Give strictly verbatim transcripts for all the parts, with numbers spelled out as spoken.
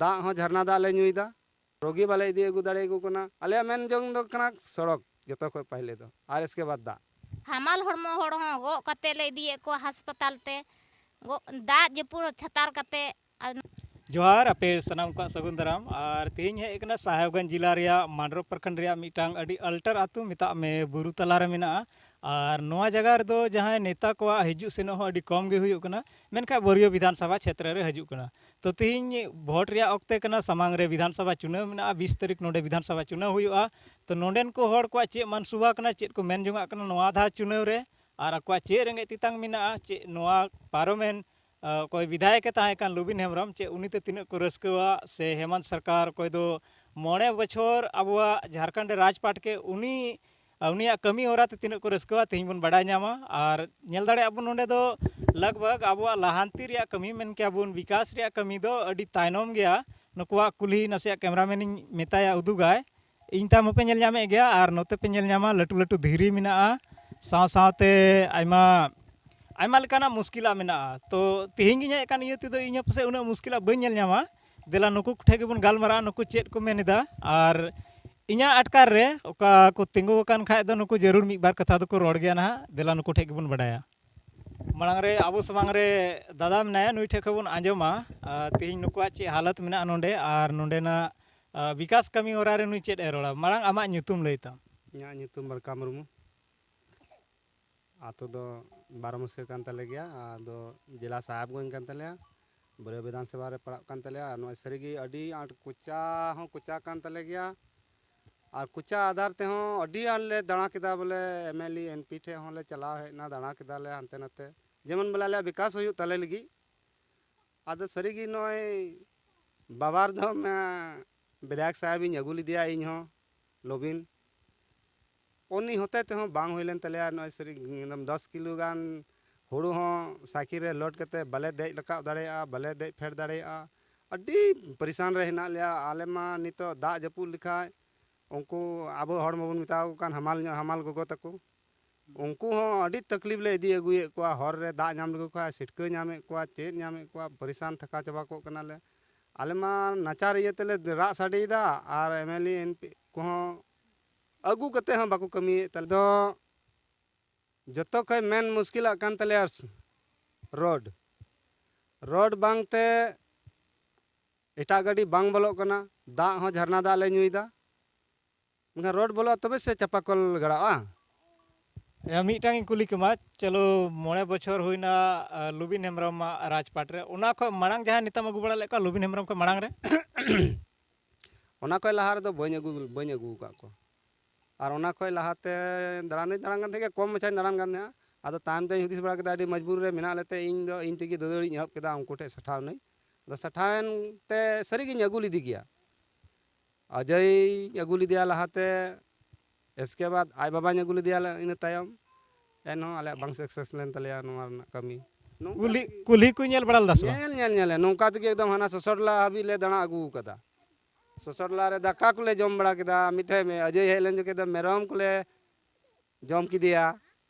ᱫᱟᱜ ᱦᱚᱸ ᱡᱷᱟᱨᱱᱟ ᱫᱟᱜ ᱞᱮ ᱧᱩᱭᱮᱫᱟ᱾ ᱨᱳᱜᱤ ᱵᱟᱞᱮ ᱤᱫᱤ ᱟᱹᱜᱩ ᱫᱟᱲᱮᱭᱟᱠᱚ ᱠᱟᱱᱟ᱾ ᱟᱞᱮᱭᱟᱜ ᱢᱮᱱ ᱡᱚᱝ ᱫᱚ ᱠᱟᱱᱟ ᱥᱚᱲᱚᱠ ᱡᱚᱛᱚ ᱠᱷᱚᱱ ᱯᱟᱦᱞᱮ ᱫᱚ, ᱟᱨ ᱤᱥᱠᱮ ᱵᱟᱫ ᱫᱟᱜ᱾ ᱦᱟᱢᱟᱞ ᱦᱚᱲᱢᱚ ᱦᱚᱲ ᱦᱚᱸ ᱜᱚᱜ ᱠᱟᱛᱮ ᱞᱮ ᱤᱫᱤᱭᱮᱫ ᱠᱚᱣᱟ ᱦᱟᱥᱯᱟᱛᱟᱞ ᱛᱮ, ᱜᱚᱜ, ᱫᱟᱜ ᱡᱟᱹᱯᱩᱫ ᱪᱷᱟᱛᱟᱨ ᱠᱟᱛᱮ᱾ ᱟᱨ ᱡᱚᱦᱟᱨ, ᱟᱯᱮ ᱥᱟᱱᱟᱢ ᱠᱚᱣᱟᱜ ᱥᱟᱹᱜᱩᱱ ᱫᱟᱨᱟᱢ᱾ ᱟᱨ ᱛᱮᱦᱮᱧ ᱦᱮᱡ ᱟᱠᱟᱱᱟ ᱥᱟᱦᱮᱵᱽᱜᱚᱸᱡᱽ ᱡᱮᱞᱟ ᱨᱮᱭᱟᱜ ᱢᱟᱱᱰᱨᱚ ᱯᱨᱚᱠᱷᱚᱸᱰ ᱨᱮᱭᱟᱜ ᱢᱤᱫᱴᱟᱝ ᱟᱹᱰᱤ ᱟᱞᱴᱟᱨ ᱟᱹᱛᱩ, ᱢᱮᱛᱟᱜ ᱢᱮ, ᱵᱩᱨᱩ ᱛᱟᱞᱟ ᱨᱮ ᱢᱮᱱᱟᱜᱼᱟ᱾ ᱟᱨ ᱱᱚᱣᱟ ᱡᱟᱭᱜᱟ ᱨᱮᱫᱚ ᱡᱟᱦᱟᱸᱭ ᱱᱮᱛᱟ ᱠᱚᱣᱟᱜ ᱦᱤᱡᱩᱜ ᱥᱮᱱᱚᱜ ᱦᱚᱸ ᱟᱹᱰᱤ ᱠᱚᱢ ᱜᱮ ᱦᱩᱭᱩᱜ ᱠᱟᱱᱟ, ᱢᱮᱱᱠᱷᱟᱱ ᱵᱟᱹᱨᱭᱟᱹ ᱵᱤᱫᱷᱟᱱ ᱥᱚᱵᱷᱟ ᱪᱷᱮᱛᱨᱚ ᱨᱮ ᱦᱤᱡᱩᱜ ᱠᱟᱱᱟ᱾ ᱛᱚ ᱛᱮᱦᱮᱧ ᱵᱷᱳᱴ ᱨᱮᱭᱟᱜ ᱚᱠᱛᱮ ᱠᱟᱱᱟ, ᱥᱟᱢᱟᱝ ᱨᱮ ᱵᱤᱫᱷᱟᱱ ᱥᱚᱵᱷᱟ ᱪᱩᱱᱟᱹᱣ ᱢᱮᱱᱟᱜᱼᱟ, ᱵᱤᱥ ᱛᱟᱹᱨᱤᱠᱷ ᱱᱚᱰᱮ ᱵᱤᱫᱷᱟᱱ ᱥᱚᱵᱷᱟ ᱪᱩᱱᱟᱹᱣ ᱦᱩᱭᱩᱜᱼᱟ᱾ ᱛᱚ ᱱᱚᱰᱮᱱ ᱠᱚ ᱦᱚᱲ ᱠᱚᱣᱟᱜ ᱪᱮᱫ ᱢᱟᱱᱥᱩᱵᱟ ᱠᱟᱱᱟ, ᱪᱮᱫ ᱠᱚ ᱢᱮᱱ ᱡᱚᱝᱟᱜ ᱠᱟᱱᱟ ᱱᱚᱣᱟ ᱫᱷᱟᱣ ᱪᱩᱱᱟᱹᱣ ᱨᱮ, ᱟᱨ ᱟᱠᱚᱣᱟᱜ ᱪᱮᱫ ᱨᱮᱸᱜᱮᱡ ᱛᱮᱛᱟᱝ ᱢᱮᱱᱟᱜᱼᱟ, ᱪᱮᱫ ᱱᱚᱣᱟ ᱯᱟᱨᱚᱢᱮᱱ, ᱟ, ᱚᱠᱚᱭ ᱵᱤᱫᱷᱟᱭᱚᱠ ᱮ ᱛᱟᱦᱮᱸ ᱠᱟᱱ ᱞᱩᱵᱤᱱ ᱦᱮᱢᱵᱨᱚᱢ, ᱪᱮᱫ ᱩᱱᱤ ᱛᱮ ᱛᱤᱱᱟᱹᱜ ᱠᱚ ᱨᱟᱹᱥᱠᱟᱹᱣᱟ, ᱥᱮ ᱦᱮᱢᱟᱱᱛ ᱥᱚᱨᱠᱟᱨ ᱚᱠᱚᱭ ᱫᱚ ᱢᱚᱬᱮ ᱵᱚᱪᱷᱚᱨ ᱟᱵᱚᱣᱟᱜ ᱡᱷᱟᱲᱠᱷᱚᱸᱰ ᱨᱮ ᱨᱟᱡᱽᱯᱟᱴ ᱠᱮᱫ, ᱩᱱᱤ, ᱟ, ᱩᱱᱤᱭᱟᱜ ᱠᱟᱹᱢᱤ ᱦᱚᱨᱟ ᱛᱮ ᱛᱤᱱᱟᱹᱜ ᱠᱚ ᱨᱟᱹᱥᱠᱟᱹᱣᱟ, ᱛᱮᱦᱮᱧ ᱵᱚᱱ ᱵᱟᱰᱟᱭ ᱧᱟᱢᱟ᱾ ᱟᱨ ᱧᱮᱞ ᱫᱟᱲᱮᱭᱟᱜᱼᱟ ᱵᱚᱱ ᱱᱚᱰᱮ ᱫᱚ ᱞᱟᱜᱽ ᱵᱷᱟᱜᱽ ᱟᱵᱚᱣᱟᱜ ᱞᱟᱦᱟᱱᱛᱤ ᱨᱮᱭᱟᱜ ᱠᱟᱹᱢᱤ, ᱢᱮᱱ ᱠᱮᱭᱟ ᱵᱚᱱ ᱵᱤᱠᱟᱥ ᱨᱮᱭᱟᱜ ᱠᱟᱹᱢᱤ ᱫᱚ ᱟᱹᱰᱤ ᱛᱟᱭᱱᱚᱢ ᱜᱮᱭᱟ᱾ ᱱᱩᱠᱩᱣᱟᱜ ᱠᱩᱞᱦᱤ ᱱᱟᱥᱮᱭᱟᱜ ᱠᱮᱢᱨᱟᱢᱮᱱ ᱤᱧ ᱢᱮᱛᱟᱭᱟ ᱩᱫᱩᱜᱟᱭ᱾ ᱤᱧ ᱛᱟᱭᱚᱢ ᱦᱚᱸᱯᱮ ᱧᱮᱞ ᱧᱟᱢᱮᱫ ᱜᱮᱭᱟ, ᱟᱨ ᱱᱚᱛᱮ ᱯᱮ ᱧᱮᱞ ᱧᱟᱢᱟ ᱞᱟᱹᱴᱩ ᱞᱟᱹᱴᱩ ᱫᱷᱤᱨᱤ ᱢᱮᱱᱟᱜᱼᱟ, ᱥᱟᱶ ᱥᱟᱶᱛᱮ ᱟᱭᱢᱟ, ᱟᱭᱢᱟ ᱞᱮᱠᱟᱱᱟᱜ ᱢᱩᱥᱠᱤᱞᱟᱜ ᱢᱮᱱᱟᱜᱼᱟ᱾ ᱛᱚ ᱛᱮᱦᱮᱧ ᱜᱤᱧ ᱦᱮᱡ ᱟᱠᱟᱱ ᱤᱭᱟᱹ ᱛᱮᱫᱚ ᱤᱧ ᱦᱚᱸ ᱯᱟᱥᱮᱡ ᱩᱱᱟᱹᱜ ᱢᱩᱥᱠᱤᱞᱟᱜ ᱵᱟᱹᱧ ᱧᱮᱞ ᱧᱟᱢᱟ᱾ ᱫᱮᱞᱟ ᱱᱩᱠᱩ ᱴᱷᱮᱱ ᱜᱮᱵᱚᱱ ᱜᱟᱞᱢᱟᱨᱟᱜᱼᱟ, ᱱᱩᱠᱩ ᱪᱮᱫ ᱠᱚ ᱢᱮᱱ ᱮᱫᱟ, ᱟᱨ ᱤᱧᱟᱹᱜ ᱟᱴᱠᱟᱨ ᱨᱮ ᱚᱠᱟ ᱠᱚ ᱛᱤᱸᱜᱩ ᱟᱠᱟᱱ ᱠᱷᱟᱡ ᱫᱚ ᱱᱩᱠᱩ ᱡᱟᱹᱨᱩᱲ ᱢᱤᱫ ᱵᱟᱨ ᱠᱟᱛᱷᱟ ᱫᱚᱠᱚ ᱨᱚᱲ ᱜᱮᱭᱟ ᱱᱟᱦᱟᱜ᱾ ᱫᱮᱞᱟ ᱱᱩᱠᱩ ᱴᱷᱮᱱ ᱜᱮᱵᱚᱱ ᱵᱟᱰᱟᱭᱟ᱾ ᱢᱟᱲᱟᱝ ᱨᱮ ᱟᱵᱚ ᱥᱟᱢᱟᱝ ᱨᱮ ᱫᱟᱫᱟ ᱢᱮᱱᱟᱭᱟ, ᱱᱩᱭ ᱴᱷᱮᱱ ᱠᱷᱚᱱ ᱵᱚᱱ ᱟᱸᱡᱚᱢᱟ, ᱟᱨ ᱛᱮᱦᱮᱧ ᱱᱩᱠᱩᱣᱟᱜ ᱪᱮᱫ ᱦᱟᱞᱚᱛ ᱢᱮᱱᱟᱜᱼᱟ ᱱᱚᱰᱮ, ᱟᱨ ᱱᱚᱰᱮᱱᱟᱜ, ᱟᱨ ᱵᱤᱠᱟᱥ ᱠᱟᱹᱢᱤ ᱦᱚᱨᱟ ᱨᱮ ᱱᱩᱭ ᱪᱮᱫ ᱮ ᱨᱚᱲᱟ᱾ ᱢᱟᱲᱟᱝ ᱟᱢᱟᱜ ᱧᱩᱛᱩᱢ ᱞᱟᱹᱭ ᱛᱟᱢ᱾ ᱤᱧᱟᱹᱜ ᱧᱩᱛᱩᱢ ᱵᱟᱲᱠᱟ ᱢᱩᱨᱢᱩ᱾ ᱟᱛᱳ ᱫᱚ ᱵᱟᱨᱚ ᱢᱩᱥᱠᱟᱹ ᱠᱟᱱ ᱛᱟᱞᱮ ᱜᱮᱭᱟ, ᱟᱫᱚ ᱡᱮᱞᱟ ᱥᱟᱦᱮᱵᱽᱜᱚᱸᱡᱽ ᱠᱟᱱ ᱛᱟᱞᱮᱭᱟ, ᱵᱟᱹᱨᱭᱟᱹ ᱵᱤᱫᱷᱟᱱ ᱥᱚᱵᱷᱟ ᱨᱮ ᱯᱟᱲᱟᱜ ᱠᱟᱱ ᱛᱟᱞᱮᱭᱟ᱾ ᱟᱨ ᱱᱚᱜᱼᱚᱭ ᱥᱟᱹᱨᱤᱜᱮ ᱟᱹᱰᱤ ᱟᱸᱴ ᱠᱚᱪᱟ ᱦᱚᱸ ᱠᱚᱪᱟ ᱠᱟᱱ ᱛᱟᱞᱮ ᱜᱮᱭᱟ, ᱟᱨ ᱠᱚᱪᱟ ᱟᱫᱷᱟᱨ ᱛᱮᱦᱚᱸ ᱟᱹᱰᱤ ᱟᱸᱴ ᱞᱮ ᱫᱟᱬᱟ ᱠᱮᱫᱟ, ᱵᱚᱞᱮ M L A, M P ᱴᱷᱮᱡ ᱦᱚᱸᱞᱮ ᱪᱟᱞᱟᱣ ᱦᱮᱡ ᱮᱱᱟ, ᱫᱟᱬᱟ ᱠᱮᱫᱟᱞᱮ ᱦᱟᱱᱛᱮ ᱱᱟᱛᱮ, ᱡᱮᱢᱚᱱ ᱵᱚᱞᱮ ᱟᱞᱮᱭᱟᱜ ᱵᱤᱠᱟᱥ ᱦᱩᱭᱩᱜ ᱛᱟᱞᱮ ᱞᱟᱹᱜᱤᱫ᱾ ᱟᱫᱚ ᱥᱟᱹᱨᱤᱜᱮ ᱱᱚᱜᱼᱚᱭ ᱵᱟᱵᱟᱨ ᱫᱚ ᱢᱮ-, ᱵᱤᱫᱷᱟᱭᱚᱠ ᱥᱟᱦᱮᱵᱽ ᱤᱧ ᱟᱹᱜᱩ ᱞᱮᱫᱮᱭᱟ ᱤᱧ ᱦᱚᱸ, ᱞᱚᱵᱤᱱ᱾ ᱩᱱᱤ ᱦᱚᱛᱮ ᱛᱮᱦᱚᱸ ᱵᱟᱝ ᱦᱩᱭ ᱞᱮᱱ ᱛᱟᱞᱮᱭᱟ᱾ ᱱᱚᱜᱼᱚᱭ ᱥᱟᱹᱨᱤ ᱮᱠᱫᱚᱢ ᱫᱚᱥ ᱠᱤᱞᱳ ᱜᱟᱱ ᱦᱩᱲᱩ ᱦᱚᱸ ᱥᱟᱭᱠᱮᱞ ᱨᱮ ᱞᱳᱰ ᱠᱟᱛᱮ ᱵᱟᱞᱮ ᱫᱮᱡ ᱨᱟᱠᱟᱵ ᱫᱟᱲᱮᱭᱟᱜᱼᱟ, ᱵᱟᱞᱮ ᱫᱮᱡ ᱯᱷᱮᱰ ᱫᱟᱲᱮᱭᱟᱜᱼᱟ᱾ ᱟᱹᱰᱤ ᱯᱟᱹᱨᱤᱥᱟᱱ ᱨᱮ ᱦᱮᱱᱟᱜ ᱞᱮᱭᱟ᱾ ᱟᱞᱮ ᱢᱟ ᱱᱤᱛᱚᱜ ᱫᱟᱜ ᱡᱟᱹᱯᱩᱫ ᱞᱮᱠᱷᱟᱡ ᱩᱱᱠᱩ ᱟᱵᱚ ᱦᱚᱲ ᱢᱟᱵᱚᱱ ᱢᱮᱛᱟ ᱠᱚ ᱠᱟᱱ ᱦᱟᱢᱟᱞ ᱧᱚᱜ, ᱦᱟᱢᱟᱞ ᱜᱚᱜᱚ ᱛᱟᱠᱚ, ᱩᱱᱠᱩ ᱦᱚᱸ ᱟᱹᱰᱤ ᱛᱟᱠᱞᱤᱯ ᱞᱮ ᱤᱫᱤ ᱟᱹᱜᱩᱭᱮᱫ ᱠᱚᱣᱟ᱾ ᱦᱚᱨ ᱨᱮ ᱫᱟᱜ ᱧᱟᱢ ᱞᱮᱠᱚ ᱠᱷᱟᱡ ᱥᱤᱴᱠᱟᱹ ᱧᱟᱢᱮᱫ ᱠᱚᱣᱟ, ᱪᱮᱫ ᱧᱟᱢᱮᱫ ᱠᱚᱣᱟ, ᱯᱟᱹᱨᱤᱥᱟᱱ ᱛᱷᱟᱠᱟ ᱪᱟᱵᱟ ᱠᱚᱜ ᱠᱟᱱᱟᱞᱮ᱾ ᱟᱞᱮ ᱢᱟ ᱱᱟᱪᱟᱨ ᱤᱭᱟᱹ ᱛᱮᱞᱮ ᱨᱟᱜ ᱥᱟᱰᱮᱭᱮᱫᱟ, ᱟᱨ M L A M P ᱠᱚᱦᱚᱸ ᱟᱹᱜᱩ ᱠᱟᱛᱮ ᱦᱚᱸ ᱵᱟᱠᱚ ᱠᱟᱹᱢᱤᱭᱮᱫ ᱛᱟᱞᱮ ᱫᱚ᱾ ᱡᱚᱛᱚ ᱠᱷᱚᱡ ᱢᱮᱱ ᱢᱩᱥᱠᱤᱞᱟᱜ ᱠᱟᱱ ᱛᱟᱞᱮᱭᱟ ᱨᱳᱰ᱾ ᱨᱳᱰ ᱵᱟᱝᱛᱮ ᱮᱴᱟᱜ ᱜᱟᱹᱰᱤ ᱵᱟᱝ ᱵᱚᱞᱚᱜ ᱠᱟᱱᱟ, ᱫᱟᱜ ᱦᱚᱸ ᱡᱷᱟᱨᱱᱟ ᱫᱟᱜ ᱞᱮ ᱧᱩᱭᱮᱫᱟ᱾ ᱢᱮᱱᱠᱷᱟᱱ ᱨᱳᱰ ᱵᱚᱞᱚᱜᱼᱟ ᱛᱚᱵᱮ ᱥᱮ ᱪᱟᱯᱟ ᱠᱚᱞ ᱜᱟᱲᱟᱜᱼᱟ᱾ ᱢᱤᱫᱴᱟᱝ ᱤᱧ ᱠᱩᱞᱤ ᱠᱮᱢᱟ, ᱪᱚᱞᱚ, ᱢᱚᱬᱮ ᱵᱚᱪᱷᱚᱨ ᱦᱩᱭᱱᱟ ᱞᱩᱵᱤᱱ ᱦᱮᱢᱵᱨᱚᱢᱟᱜ ᱨᱟᱡᱽᱯᱟᱴ ᱨᱮ, ᱚᱱᱟ ᱠᱷᱚᱱ ᱢᱟᱲᱟᱝ ᱡᱟᱦᱟᱸᱭ ᱱᱮᱛᱟᱢ ᱟᱹᱜᱩ ᱵᱟᱲᱟ ᱞᱮᱫ ᱠᱚᱣᱟ ᱞᱩᱵᱤᱱ ᱦᱮᱢᱵᱨᱚᱢ ᱠᱷᱚᱱ ᱢᱟᱲᱟᱝ ᱨᱮ? ᱚᱱᱟ ᱠᱷᱚᱱ ᱞᱟᱦᱟ ᱨᱮᱫᱚ ᱵᱟᱹᱧ ᱟᱹᱜᱩ ᱵᱟᱹᱧ ᱟᱹᱜᱩ ᱟᱠᱟᱫ ᱠᱚᱣᱟ᱾ ᱟᱨ ᱚᱱᱟ ᱠᱷᱚᱱ ᱞᱟᱦᱟᱛᱮ ᱫᱟᱬᱟᱱ ᱫᱚᱧ ᱫᱟᱬᱟᱱ ᱠᱟᱱ ᱛᱟᱦᱮᱸᱫ ᱜᱮᱭᱟ, ᱠᱚᱢ ᱢᱟᱪᱷᱟᱧ ᱫᱟᱬᱟᱱ ᱠᱟᱱ ᱛᱟᱦᱮᱸᱫᱼᱟ᱾ ᱟᱫᱚ ᱛᱟᱭᱚᱢ ᱛᱮᱧ ᱦᱩᱫᱤᱥ ᱵᱟᱲᱟ ᱠᱮᱫᱟ, ᱟᱹᱰᱤ ᱢᱚᱡᱽᱵᱩᱨ ᱨᱮ ᱢᱮᱱᱟᱜ ᱞᱮᱛᱮ ᱤᱧ ᱫᱚ ᱤᱧ ᱛᱮᱜᱮ ᱫᱟᱹᱫᱟᱹᱲᱤᱧ ᱮᱦᱚᱵ ᱠᱮᱫᱟ, ᱩᱱᱠᱩ ᱴᱷᱮᱱ ᱥᱮᱴᱷᱟᱣ ᱮᱱᱟᱹᱧ᱾ ᱟᱫᱚ ᱥᱮᱴᱷᱟᱣᱮᱱ ᱛᱮ ᱥᱟᱹᱨᱤᱜᱤᱧ ᱟᱹᱜᱩ ᱞᱮᱫᱮ ᱜᱮᱭᱟ᱾ ᱚᱡᱚᱭᱤᱧ ᱟᱹᱜᱩ ᱞᱮᱫᱮᱭᱟ ᱞᱟᱦᱟᱛᱮ, ᱮᱥᱠᱮ ᱵᱟᱫ ᱟᱡ ᱵᱟᱵᱟᱧ ᱟᱹᱜᱩ ᱞᱮᱫᱮᱭᱟ ᱤᱱᱟᱹ ᱛᱟᱭᱚᱢ᱾ ᱮᱱᱦᱚᱸ ᱟᱞᱮᱭᱟᱜ ᱵᱟᱝ ᱥᱟᱠᱥᱮᱥ ᱞᱮᱱ ᱛᱟᱞᱮᱭᱟ ᱱᱚᱣᱟ ᱨᱮᱱᱟᱜ ᱠᱟᱹᱢᱤ᱾ ᱱᱚᱝᱠᱟ ᱠᱩᱞᱦᱤ ᱠᱩᱞᱦᱤ ᱠᱚ ᱧᱮᱞ ᱵᱟᱲᱟ ᱞᱮᱫᱟ ᱥᱮ ᱵᱟᱝ? ᱧᱮᱞ ᱧᱮᱞ ᱧᱮᱞ ᱱᱚᱝᱠᱟ ᱛᱮᱜᱮ ᱮᱠᱫᱚᱢ ᱦᱟᱱᱟ ᱥᱚᱥᱚᱰᱞᱟ ᱦᱟᱹᱵᱤᱡ ᱞᱮ ᱫᱟᱬᱟ ᱟᱹᱜᱩ ᱟᱠᱟᱫᱟ᱾ ᱥᱚᱥᱚᱰᱞᱟ ᱨᱮ ᱫᱟᱠᱟ ᱠᱚᱞᱮ ᱡᱚᱢ ᱵᱟᱲᱟ ᱠᱮᱫᱟ, ᱢᱤᱫᱴᱷᱮᱱ ᱢᱮ- ᱚᱡᱚᱭ ᱦᱮᱡ ᱞᱮᱱ ᱡᱚᱠᱷᱮᱡ ᱫᱚ ᱢᱮᱨᱚᱢ ᱠᱚᱞᱮ ᱡᱚᱢ ᱠᱮᱫᱮᱭᱟ᱾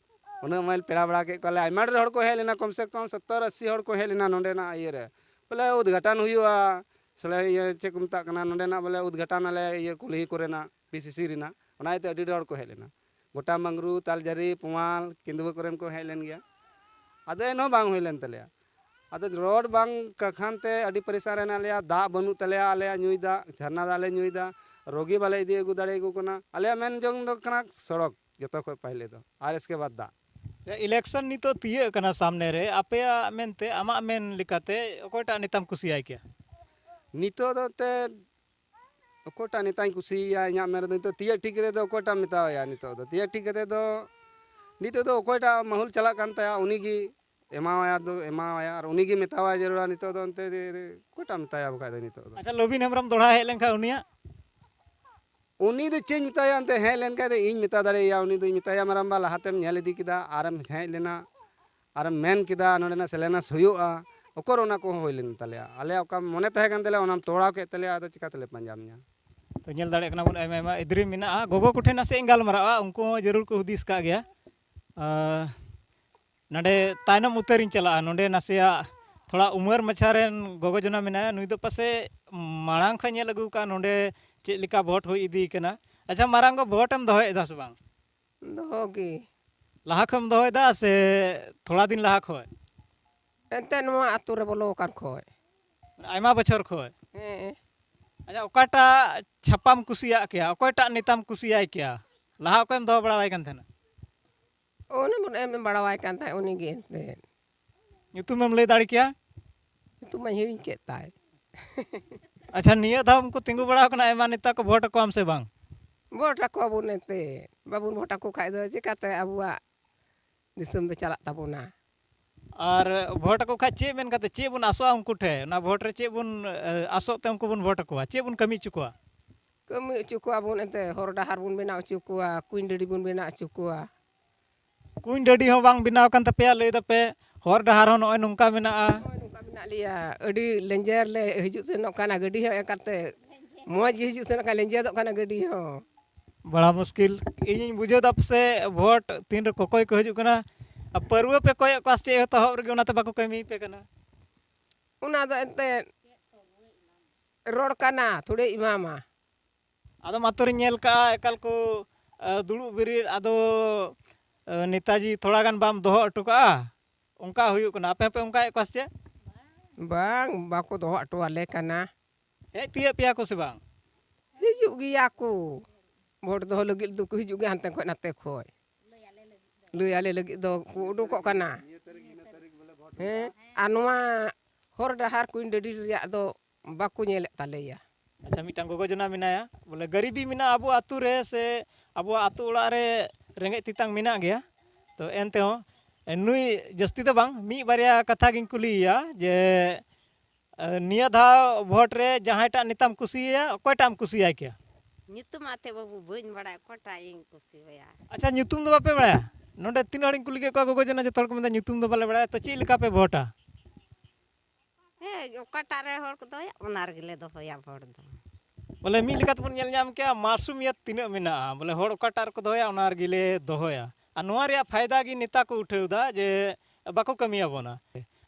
ᱩᱱᱟᱹᱜ ᱢᱚᱡᱽ ᱯᱮᱲᱟ ᱵᱟᱲᱟ ᱠᱮᱫ ᱠᱚᱣᱟᱞᱮ, ᱟᱭᱢᱟ ᱰᱷᱮᱨ ᱦᱚᱲ ᱠᱚ ᱦᱮᱡ ᱞᱮᱱᱟ, ᱠᱚᱢ ᱥᱮ ᱠᱚᱢ ᱥᱚᱛᱛᱚᱨ ᱟᱥᱤ ᱦᱚᱲ ᱠᱚ ᱦᱮᱡ ᱞᱮᱱᱟ ᱱᱚᱸᱰᱮᱱᱟᱜ ᱤᱭᱟᱹ ᱨᱮ᱾ ᱵᱚᱞᱮ ᱩᱫᱽᱜᱷᱟᱴᱚᱱ ᱦᱩᱭᱩᱜᱼᱟ, ᱥᱮ ᱤᱭᱟᱹ ᱪᱮᱫ ᱠᱚ ᱢᱮᱛᱟᱜ ᱠᱟᱱᱟ, ᱱᱚᱸᱰᱮᱱᱟᱜ ᱵᱚᱞᱮ ᱩᱫᱽᱜᱷᱟᱴᱚᱱ ᱟᱞᱮ ᱤᱭᱟᱹ ᱠᱩᱞᱦᱤ ᱠᱚᱨᱮᱱᱟᱜ ᱯᱤ ᱥᱤ ᱥᱤ ᱨᱮᱱᱟᱜ, ᱚᱱᱟ ᱤᱭᱟᱹᱛᱮ ᱟᱹᱰᱤ ᱰᱷᱮᱨ ᱦᱚᱲ ᱠᱚ ᱦᱮᱡ ᱞᱮᱱᱟ᱾ ᱜᱚᱴᱟ ᱢᱟᱝᱜᱽᱨᱩ, ᱛᱟᱞᱡᱟᱨᱤ, ᱯᱳᱣᱟᱞ, ᱠᱮᱸᱫᱩᱣᱟᱹ ᱠᱚᱨᱮᱱ ᱠᱚ ᱦᱮᱡ ᱞᱮᱱ ᱜᱮᱭᱟ᱾ ᱟᱫᱚ ᱮᱱᱦᱚᱸ ᱵᱟᱝ ᱦᱩᱭ ᱞᱮᱱ ᱛᱟᱞᱮᱭᱟ᱾ ᱟᱫᱚ ᱨᱳᱰ ᱵᱟᱝ ᱠᱟᱠᱷᱟᱱ ᱛᱮ ᱟᱹᱰᱤ ᱯᱟᱨᱤᱥᱟᱱ ᱨᱮ ᱦᱮᱱᱟᱜ ᱞᱮᱭᱟ, ᱫᱟᱜ ᱵᱟᱹᱱᱩᱜ ᱛᱟᱞᱮᱭᱟ, ᱟᱞᱮᱭᱟᱜ ᱧᱩᱭ ᱫᱟᱜ, ᱡᱷᱟᱨᱱᱟ ᱫᱟᱜ ᱞᱮ ᱧᱩᱭᱮᱫᱟ, ᱨᱳᱜᱤ ᱵᱟᱞᱮ ᱤᱫᱤ ᱟᱹᱜᱩ ᱫᱟᱲᱮᱭᱟᱠᱚ ᱠᱟᱱᱟ᱾ ᱟᱞᱮᱭᱟᱜ ᱢᱮᱱ ᱡᱚᱝ ᱫᱚ ᱠᱟᱱᱟ ᱥᱚᱲᱚᱠ, ᱡᱚᱛᱚ ᱠᱷᱚᱱ ᱯᱟᱦᱞᱮ ᱫᱚ, ᱟᱨ ᱮᱥᱠᱮ ᱵᱟᱫ ᱫᱟᱜ᱾ ᱤᱞᱮᱠᱥᱚᱱ ᱱᱤᱛᱚᱜ ᱛᱤᱭᱟᱹᱜ ᱠᱟᱱᱟ ᱥᱟᱢᱱᱮ ᱨᱮ, ᱟᱯᱮᱭᱟᱜ ᱢᱮᱱᱛᱮ, ᱟᱢᱟᱜ ᱢᱮᱱ ᱞᱮᱠᱟᱛᱮ ᱚᱠᱚᱭᱴᱟᱜ ᱱᱮᱛᱟᱢ ᱠᱩᱥᱤᱭᱟᱭ ᱠᱮᱭᱟ? ᱱᱤᱛᱚᱜ ᱫᱚ ᱮᱱᱛᱮᱫ ᱚᱠᱚᱭᱴᱟᱜ ᱱᱮᱛᱟᱧ ᱠᱩᱥᱤᱭᱟᱭᱟ, ᱤᱧᱟᱹᱜ ᱢᱮᱱ ᱨᱮᱫᱚ ᱱᱤᱛᱚᱜ ᱛᱤᱭᱟᱹᱜ ᱴᱷᱤᱠ ᱠᱟᱛᱮ ᱫᱚ ᱚᱠᱚᱭᱴᱟᱜ ᱢᱮᱛᱟᱣᱟᱭᱟ? ᱱᱤᱛᱚᱜ ᱫᱚ ᱛᱤᱭᱟᱹᱜ ᱴᱷᱤᱠ ᱠᱟᱛᱮ ᱫᱚ ᱱᱤᱛᱚᱜ ᱫᱚ ᱚᱠᱚᱭᱴᱟᱜ ᱢᱟᱦᱩᱞ ᱪᱟᱞᱟᱜ ᱠᱟᱱ ᱛᱟᱭᱟ, ᱩᱱᱤᱜᱮ ᱮᱢᱟᱣᱟᱭᱟ ᱫᱚ ᱮᱢᱟᱣᱟᱭᱟ, ᱟᱨ ᱩᱱᱤᱜᱮ ᱢᱮᱛᱟᱣᱟᱭ ᱡᱟᱹᱨᱩᱲᱟ᱾ ᱱᱤᱛᱚᱜ ᱫᱚ ᱚᱱᱛᱮ ᱚᱠᱚᱭᱴᱟᱜ ᱢᱮᱛᱟᱭᱟ ᱵᱟᱠᱷᱟᱡ ᱫᱚ ᱱᱤᱛᱚᱜ ᱫᱚ? ᱟᱪᱪᱷᱟ, ᱞᱚᱵᱤᱱ ᱦᱮᱢᱵᱨᱚᱢ ᱫᱚᱲᱦᱟ ᱦᱮᱡ ᱞᱮᱱᱠᱷᱟᱱ ᱩᱱᱤᱭᱟᱜ? ᱩᱱᱤ ᱫᱚ ᱪᱮᱫ ᱤᱧ ᱢᱮᱛᱟᱭᱟ? ᱮᱱᱛᱮ ᱦᱮᱡ ᱞᱮᱱᱠᱷᱟᱡ ᱫᱚ ᱤᱧ ᱢᱮᱛᱟ ᱫᱟᱲᱮᱭᱟᱭᱟ, ᱩᱱᱤ ᱫᱚᱧ ᱢᱮᱛᱟᱭᱟ, "ᱢᱟᱨᱟᱝᱵᱟ, ᱞᱟᱦᱟᱛᱮᱢ ᱧᱮᱞ ᱤᱫᱤ ᱠᱮᱫᱟ, ᱟᱨᱮᱢ ᱦᱮᱡ ᱞᱮᱱᱟ, ᱟᱨᱮᱢ ᱢᱮᱱ ᱠᱮᱫᱟ ᱱᱚᱰᱮᱱᱟᱜ ᱥᱮᱞᱮᱱᱟᱥ ᱦᱩᱭᱩᱜᱼᱟ, ᱚᱠᱚᱨ ᱚᱱᱟ ᱠᱚᱦᱚᱸ ᱦᱩᱭ ᱞᱮᱱ ᱛᱟᱞᱮᱭᱟ? ᱟᱞᱮᱭᱟᱜ ᱚᱠᱟ ᱢᱚᱱᱮ ᱛᱟᱦᱮᱸ ᱠᱟᱱ ᱛᱟᱞᱮᱭᱟ, ᱚᱱᱟᱢ ᱛᱚᱲᱟᱣ ᱠᱮᱫ ᱛᱟᱞᱮᱭᱟ, ᱟᱫᱚ ᱪᱤᱠᱟ ᱛᱮᱞᱮ ᱯᱟᱸᱡᱟ ᱢᱮᱭᱟ?" ᱛᱚ, ᱧᱮᱞ ᱫᱟᱲᱮᱭᱟᱜ ᱠᱟᱱᱟ ᱵᱚᱱ, ᱟᱭᱢᱟ ᱟᱭᱢᱟ ᱤᱫᱽᱨᱤ ᱢᱮᱱᱟᱜᱼᱟ᱾ ᱜᱚᱜᱚ ᱠᱚᱴᱷᱮᱱ ᱱᱟᱥᱮ ᱤᱧ ᱜᱟᱞᱢᱟᱨᱟᱜᱼᱟ, ᱩᱱᱠᱩ ᱦᱚᱸ ᱡᱟᱹᱨᱩᱲ ᱠᱚ ᱦᱩᱫᱤᱥ ᱠᱟᱜ ᱜᱮᱭᱟ᱾ ᱟᱨ ᱱᱚᱰᱮ ᱛᱟᱭᱱᱚᱢ ᱩᱛᱟᱹᱨᱤᱧ ᱪᱟᱞᱟᱜᱼᱟ, ᱱᱚᱰᱮ ᱱᱟᱥᱮᱭᱟᱜ ᱛᱷᱚᱲᱟ ᱩᱢᱮᱨ ᱢᱟᱪᱷᱟ ᱨᱮᱱ ᱜᱚᱜᱚ ᱡᱚᱱᱟ ᱢᱮᱱᱟᱭᱟ, ᱱᱩᱭ ᱫᱚ ᱯᱟᱥᱮ ᱢᱟᱲᱟᱝ ᱠᱷᱚᱱ ᱧᱮᱞ ᱟᱹᱜᱩ ᱟᱠᱟᱫ ᱱᱚᱰᱮ ᱪᱮᱫ ᱞᱮᱠᱟ ᱵᱷᱳᱴ ᱦᱩᱭ ᱤᱫᱤ ᱠᱟᱱᱟ᱾ ᱟᱪᱪᱷᱟ, ᱢᱟᱨᱟᱝ ᱜᱚ, ᱵᱷᱳᱴ ᱮᱢ ᱫᱚᱦᱚᱭᱮᱫᱟ ᱥᱮ ᱵᱟᱝ? ᱫᱚᱦᱚ ᱜᱮ᱾ ᱞᱟᱦᱟ ᱠᱷᱚᱱ ᱮᱢ ᱫᱚᱦᱚᱭᱮᱫᱟ ᱥᱮ ᱛᱷᱚᱲᱟ ᱫᱤᱱ ᱞᱟᱦᱟ ᱠᱷᱚᱱ? ᱮᱱᱛᱮ ᱱᱚᱣᱟ ᱟᱛᱳ ᱨᱮ ᱵᱚᱞᱚ ᱟᱠᱟᱱ ᱠᱷᱚᱱ᱾ ᱟᱭᱢᱟ ᱵᱚᱪᱷᱚᱨ ᱠᱷᱚᱱ? ᱦᱮᱸ᱾ ᱟᱪᱪᱷᱟ, ᱚᱠᱟᱴᱟᱜ ᱪᱷᱟᱯᱟᱢ ᱠᱩᱥᱤᱭᱟᱜ ᱠᱮᱭᱟ? ᱚᱠᱚᱭᱴᱟᱜ ᱱᱮᱛᱟᱢ ᱠᱩᱥᱤᱭᱟᱭ ᱠᱮᱭᱟ? ᱞᱟᱦᱟ ᱚᱠᱚᱭᱮᱢ ᱫᱚᱦᱚ ᱵᱟᱲᱟᱣᱟᱭ ᱠᱟᱱ ᱛᱟᱦᱮᱱᱟ? ᱚᱱᱮ ᱵᱚᱱ ᱮᱢ ᱵᱟᱲᱟᱣᱟᱭ ᱠᱟᱱ ᱛᱟᱦᱮᱸᱫ, ᱩᱱᱤ ᱜᱮ ᱮᱱᱛᱮᱫ᱾ ᱧᱩᱛᱩᱢᱮᱢ ᱞᱟᱹᱭ ᱫᱟᱲᱮ ᱠᱮᱭᱟ? ᱧᱩᱛᱩᱢ ᱢᱟᱧ ᱦᱤᱲᱤᱧ ᱠᱮᱫ ᱛᱟᱭ᱾ ᱟᱪᱪᱷᱟ, ᱱᱤᱭᱟᱹ ᱫᱷᱟᱣ ᱩᱱᱠᱩ ᱛᱤᱸᱜᱩ ᱵᱟᱲᱟ ᱟᱠᱟᱱᱟ ᱟᱭᱢᱟ ᱱᱮᱛᱟ ᱠᱚ, ᱵᱷᱳᱴ ᱟᱠᱚᱣᱟᱢ ᱥᱮ ᱵᱟᱝ? ᱵᱷᱳᱴ ᱟᱠᱚᱣᱟᱵᱚᱱ ᱮᱱᱛᱮᱫ, ᱵᱟᱵᱚᱱ ᱵᱷᱳᱴ ᱟᱠᱚ ᱠᱷᱟᱡ ᱫᱚ ᱪᱤᱠᱟᱹᱛᱮ ᱟᱵᱚᱣᱟᱜ ᱫᱤᱥᱚᱢ ᱫᱚ ᱪᱟᱞᱟᱜ ᱛᱟᱵᱚᱱᱟ? ᱟᱨ ᱵᱷᱳᱴ ᱟᱠᱚ ᱠᱷᱟᱡ ᱪᱮᱫ ᱢᱮᱱ ᱠᱟᱛᱮ, ᱪᱮᱫ ᱵᱚᱱ ᱟᱥᱚᱜᱼᱟ ᱩᱱᱠᱩ ᱴᱷᱮᱱ? ᱚᱱᱟ ᱵᱷᱳᱴ ᱨᱮ ᱪᱮᱫ ᱵᱚᱱ, ᱮ, ᱟᱥᱚᱜ ᱛᱮ ᱩᱱᱠᱩ ᱵᱚᱱ ᱵᱷᱳᱴ ᱟᱠᱚᱣᱟ? ᱪᱮᱫ ᱵᱚᱱ ᱠᱟᱹᱢᱤ ᱦᱚᱪᱚ ᱠᱚᱣᱟ? ᱠᱟᱹᱢᱤ ᱦᱚᱪᱚ ᱠᱚᱣᱟ ᱵᱚᱱ ᱮᱱᱛᱮ, ᱦᱚᱨ ᱰᱟᱦᱟᱨ ᱵᱚᱱ ᱵᱮᱱᱟᱣ ᱦᱚᱪᱚ ᱠᱚᱣᱟ, ᱠᱩᱧ ᱰᱟᱹᱰᱤ ᱵᱚᱱ ᱵᱮᱱᱟᱣ ᱦᱚᱪᱚ ᱠᱚᱣᱟ᱾ ᱠᱩᱧ ᱰᱟᱹᱰᱤ ᱦᱚᱸ ᱵᱟᱝ ᱵᱮᱱᱟᱣ ᱠᱟᱱ ᱛᱟᱯᱮᱭᱟ, ᱞᱟᱹᱭ ᱫᱟᱯᱮ ᱦᱚᱨ ᱰᱟᱦᱟᱨ ᱦᱚᱸ ᱱᱚᱜᱼᱚᱭ ᱱᱚᱝᱠᱟ ᱢᱮᱱᱟᱜᱼᱟ᱾ ᱱᱚᱜᱼᱚᱭ ᱱᱚᱝᱠᱟ ᱢᱮᱱᱟᱜ ᱞᱮᱭᱟ, ᱟᱹᱰᱤ ᱞᱮᱸᱡᱮᱨ ᱞᱮ ᱦᱤᱡᱩᱜ ᱥᱮᱱᱚᱜ ᱠᱟᱱᱟ, ᱜᱟᱹᱰᱤ ᱦᱚᱸ ᱮᱠᱟᱞᱛᱮ ᱢᱚᱡᱽ ᱜᱮ ᱦᱤᱡᱩᱜ ᱥᱮᱱᱚᱜ ᱠᱟᱱᱟ, ᱞᱮᱸᱡᱮᱫᱚᱜ ᱠᱟᱱᱟ ᱜᱟᱹᱰᱤ ᱦᱚᱸ᱾ ᱵᱟᱲᱟ ᱢᱩᱥᱠᱤᱞ᱾ ᱤᱧᱤᱧ ᱵᱩᱡᱷᱟᱹᱣ ᱫᱟ ᱯᱟᱥᱮ ᱵᱷᱳᱴ ᱛᱤᱱᱨᱮ ᱠᱚᱠᱚᱭ ᱠᱚ ᱦᱤᱡᱩᱜ ᱠᱟᱱᱟ, ᱟᱨ ᱯᱟᱹᱨᱣᱟᱹ ᱯᱮ ᱠᱚᱭᱮᱫ ᱠᱚᱣᱟ ᱥᱮ ᱪᱮᱫ ᱮᱛᱚᱦᱚᱵ ᱨᱮᱜᱮ, ᱚᱱᱟᱛᱮ ᱵᱟᱠᱚ ᱠᱟᱹᱢᱤ ᱯᱮ ᱠᱟᱱᱟ? ᱚᱱᱟ ᱫᱚ ᱮᱱᱛᱮᱫ ᱨᱚᱲ ᱠᱟᱱᱟ, ᱛᱷᱚᱲᱮ ᱮᱢᱟᱢᱟ᱾ ᱟᱫᱚᱢ ᱟᱛᱳ ᱨᱤᱧ ᱧᱮᱞ ᱠᱟᱜᱼᱟ, ᱮᱠᱟᱞ ᱠᱚ, ᱮ, ᱫᱩᱲᱩᱵ ᱵᱮᱨᱮᱫ, ᱟᱫᱚ, ᱮ, ᱱᱮᱛᱟᱡᱤ ᱛᱷᱚᱲᱟ ᱜᱟᱱ ᱵᱟᱢ ᱫᱚᱦᱚ ᱦᱚᱴᱚ ᱠᱟᱜᱼᱟ, ᱚᱱᱠᱟ ᱦᱩᱭᱩᱜ ᱠᱟᱱᱟ᱾ ᱟᱯᱮ ᱦᱚᱸᱯᱮ ᱚᱱᱠᱟᱭᱮᱫ ᱠᱚᱣᱟ ᱥᱮ ᱪᱮᱫ? ᱵᱟᱝ, ᱵᱟᱠᱚ ᱫᱚᱦᱚ ᱦᱚᱴᱚ ᱟᱞᱮ ᱠᱟᱱᱟ᱾ ᱦᱮᱡ ᱛᱤᱭᱟᱹᱜ ᱯᱮᱭᱟ ᱠᱚ ᱥᱮ ᱵᱟᱝ? ᱦᱤᱡᱩᱜ ᱜᱮᱭᱟ ᱠᱚ, ᱵᱷᱳᱴ ᱫᱚᱦᱚ ᱞᱟᱹᱜᱤᱫ ᱫᱚᱠᱚ ᱦᱤᱡᱩᱜ ᱜᱮᱭᱟ, ᱦᱟᱱᱛᱮ ᱠᱷᱚᱱ ᱱᱟᱛᱮ ᱠᱷᱚᱱ᱾ ᱞᱟᱹᱭ ᱟᱞᱮ ᱞᱟᱹᱜᱤᱫ ᱫᱚ ᱠᱚ ᱩᱰᱩᱠᱚᱜ ᱠᱟᱱᱟ᱾ ᱦᱮᱸ, ᱟᱨ ᱱᱚᱣᱟ ᱦᱚᱨ ᱰᱟᱦᱟᱨ ᱠᱩᱧ ᱰᱟᱹᱰᱤ ᱨᱮᱭᱟᱜ ᱫᱚ ᱵᱟᱠᱚ ᱧᱮᱞᱮᱫ ᱛᱟᱞᱮᱭᱟ᱾ ᱟᱪᱪᱷᱟ, ᱢᱤᱫᱴᱟᱝ ᱜᱚᱜᱚ ᱡᱚᱱᱟ ᱢᱮᱱᱟᱭᱟ, ᱵᱚᱞᱮ ᱜᱟᱹᱨᱤᱵᱤ ᱢᱮᱱᱟᱜᱼᱟ ᱟᱵᱚ ᱟᱹᱛᱩ ᱨᱮ, ᱥᱮ ᱟᱵᱚᱣᱟᱜ ᱟᱹᱛᱩ ᱚᱲᱟᱜ ᱨᱮ ᱨᱮᱸᱜᱮᱡ ᱛᱮᱛᱟᱝ ᱢᱮᱱᱟᱜ ᱜᱮᱭᱟ᱾ ᱛᱚ ᱮᱱᱛᱮᱦᱚᱸ, ᱮ, ᱱᱩᱭ ᱡᱟᱹᱥᱛᱤ ᱫᱚ ᱵᱟᱝ, ᱢᱤᱫ ᱵᱟᱨᱭᱟ ᱠᱟᱛᱷᱟ ᱜᱤᱧ ᱠᱩᱞᱤᱭᱮᱭᱟ ᱡᱮ, ᱮ, ᱱᱤᱭᱟᱹ ᱫᱷᱟᱣ ᱵᱷᱳᱴ ᱨᱮ ᱡᱟᱦᱟᱸᱭᱴᱟᱜ ᱱᱮᱛᱟᱢ ᱠᱩᱥᱤᱭᱟᱭᱟ, ᱚᱠᱚᱭᱴᱟᱜ ᱮᱢ ᱠᱩᱥᱤᱭᱟᱭ ᱠᱮᱭᱟ? ᱧᱩᱛᱩᱢ ᱟᱛᱮ ᱵᱟᱹᱵᱩ ᱵᱟᱹᱧ ᱵᱟᱲᱟᱭ, ᱚᱠᱚᱭᱴᱟᱜ ᱤᱧ ᱠᱩᱥᱤᱣᱟᱭᱟ᱾ ᱟᱪᱪᱷᱟ, ᱧᱩᱛᱩᱢ ᱫᱚ ᱵᱟᱯᱮ ᱵᱟᱲᱟᱭᱟ? ᱱᱚᱰᱮ ᱛᱤᱱᱟᱹᱜ ᱦᱚᱲᱤᱧ ᱠᱩᱞᱤ ᱠᱮᱫ ᱠᱚᱣᱟ ᱜᱚᱜᱚ ᱡᱚᱱᱟ, ᱡᱚᱛᱚ ᱦᱚᱲ ᱠᱚ ᱢᱮᱱᱫᱟ ᱧᱩᱛᱩᱢ ᱫᱚ ᱵᱟᱞᱮ ᱵᱟᱲᱟᱭᱟ᱾ ᱛᱚ ᱪᱮᱫ ᱞᱮᱠᱟ ᱯᱮ ᱵᱷᱳᱴᱟ? ᱦᱮᱸ, ᱚᱠᱟᱴᱟᱜ ᱨᱮ ᱦᱚᱲ ᱠᱚ ᱫᱚᱦᱚᱭᱟ, ᱚᱱᱟ ᱨᱮᱜᱮ ᱞᱮ ᱫᱚᱦᱚᱭᱟ ᱵᱷᱳᱴ ᱫᱚ᱾ ᱵᱚᱞᱮ ᱢᱤᱫ ᱞᱮᱠᱟ ᱛᱮᱵᱚᱱ ᱧᱮᱞ ᱧᱟᱢ ᱠᱮᱜᱼᱟ, ᱢᱟᱥᱩᱢᱤᱭᱟᱛ ᱛᱤᱱᱟᱹᱜ ᱢᱮᱱᱟᱜᱼᱟ, ᱵᱚᱞᱮ ᱦᱚᱲ ᱚᱠᱟᱴᱟᱜ ᱨᱮᱠᱚ ᱫᱚᱦᱚᱭᱟ, ᱚᱱᱟ ᱨᱮᱜᱮ ᱞᱮ ᱫᱚᱦᱚᱭᱟ᱾ ᱟᱨ ᱱᱚᱣᱟ ᱨᱮᱭᱟᱜ ᱯᱷᱟᱭᱫᱟ ᱜᱮ ᱱᱮᱛᱟ ᱠᱚ ᱩᱴᱷᱟᱹᱣ ᱮᱫᱟ ᱡᱮ ᱵᱟᱠᱚ ᱠᱟᱹᱢᱤᱭᱟᱵᱚᱱᱟ᱾